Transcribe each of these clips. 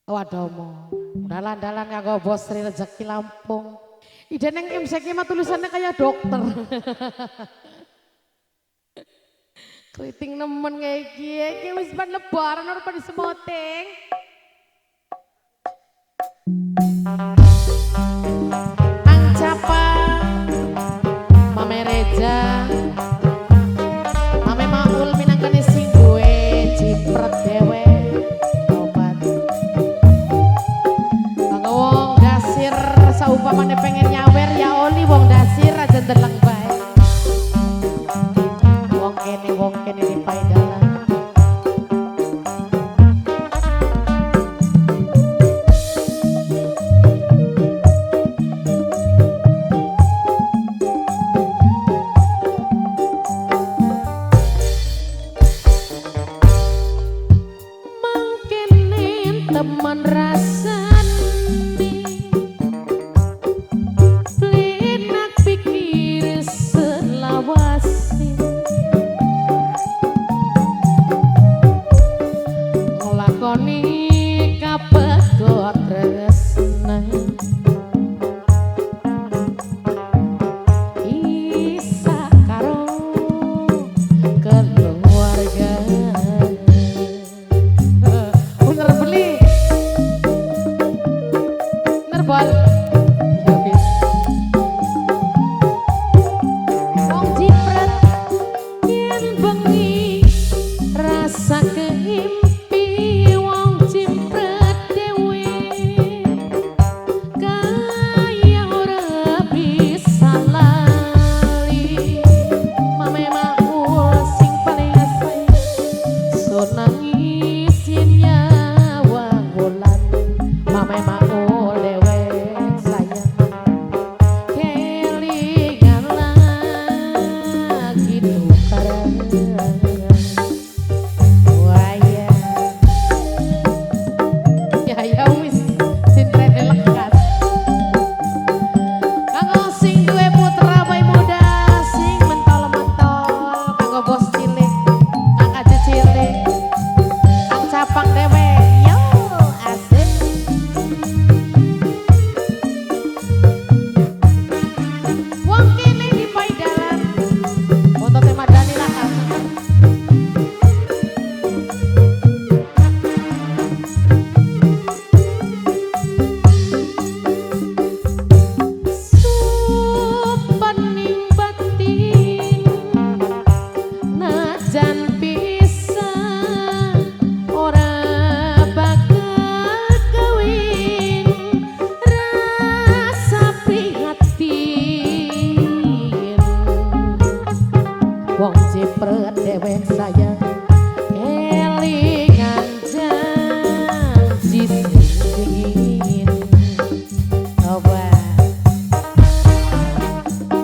Wadomo. Dalan-dalan kanggo Bos Sri Rezeki Lampung. Ide neng MCQ mah tulisannya kayak dokter. Keriting nemen kayak gini, iki wis ban lebaran ora pada semoting. Ang Capa, Mame Reja, Mame Maul minangkane sing duwe cipret dhewe. Obat. Kanggo wong dasir saupamane pengen nyawer ya oli wong dasir aja ndeleng bae. Wong kene di paidalan. Mangkene teman rasane plenak pikir selawase nglakoni kapegot tresna isa karo keluarga. Bener beli bener bol ya wis. Wong jipret yen bengi rasa keimpi wong jipret dhewe kaya ora bisa lali. Mame Maul sing paling sayang so nangis yen nyawang wulan. Mame Maul dhewe sayang kelingan lagi tukaran. Wah ya, ya ya wis sintrene lekas. Kanggo sing duwe putra bayi muda sing mentol-mentol, kanggo bos cilik, kang kaji cilik, kang capang dhewe, yo asik. Wong kene di paidalan, bontote Madani lah kan. Supaning batin najan pisah ora bakal kawin rasa prihatin. Wong jipret dewek sayang kelingan janji sing dingin. Coba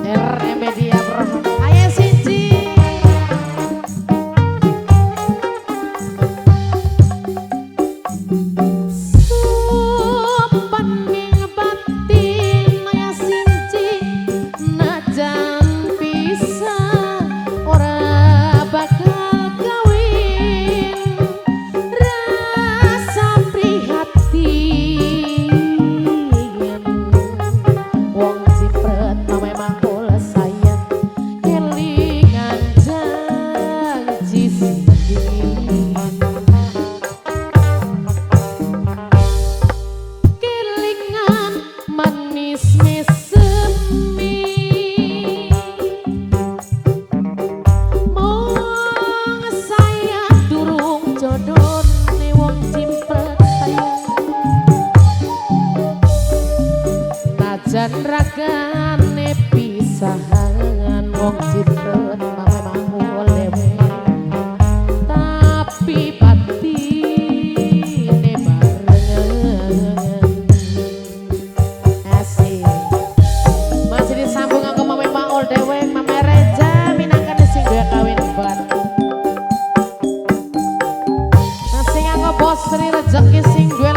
RM Media Bro. Ayo siji. Supaning batin maya sinji najan pisah ora bakal kawin rasa prihatin. Wong jipret mame Maul sayang kelingan janji sing dingin. Kelingan manis mesemi mong sayang durung jodone wong jimpret sayang najan ragane pisahan wong jimpret mame Maul dhewe tapi batine barengan. Asik. Masih disambung aku Mame Maul dhewe, Mame Reja minangkane sing duwe kawin bar. Masih nganggo Bos Sri Rezeki sing duwe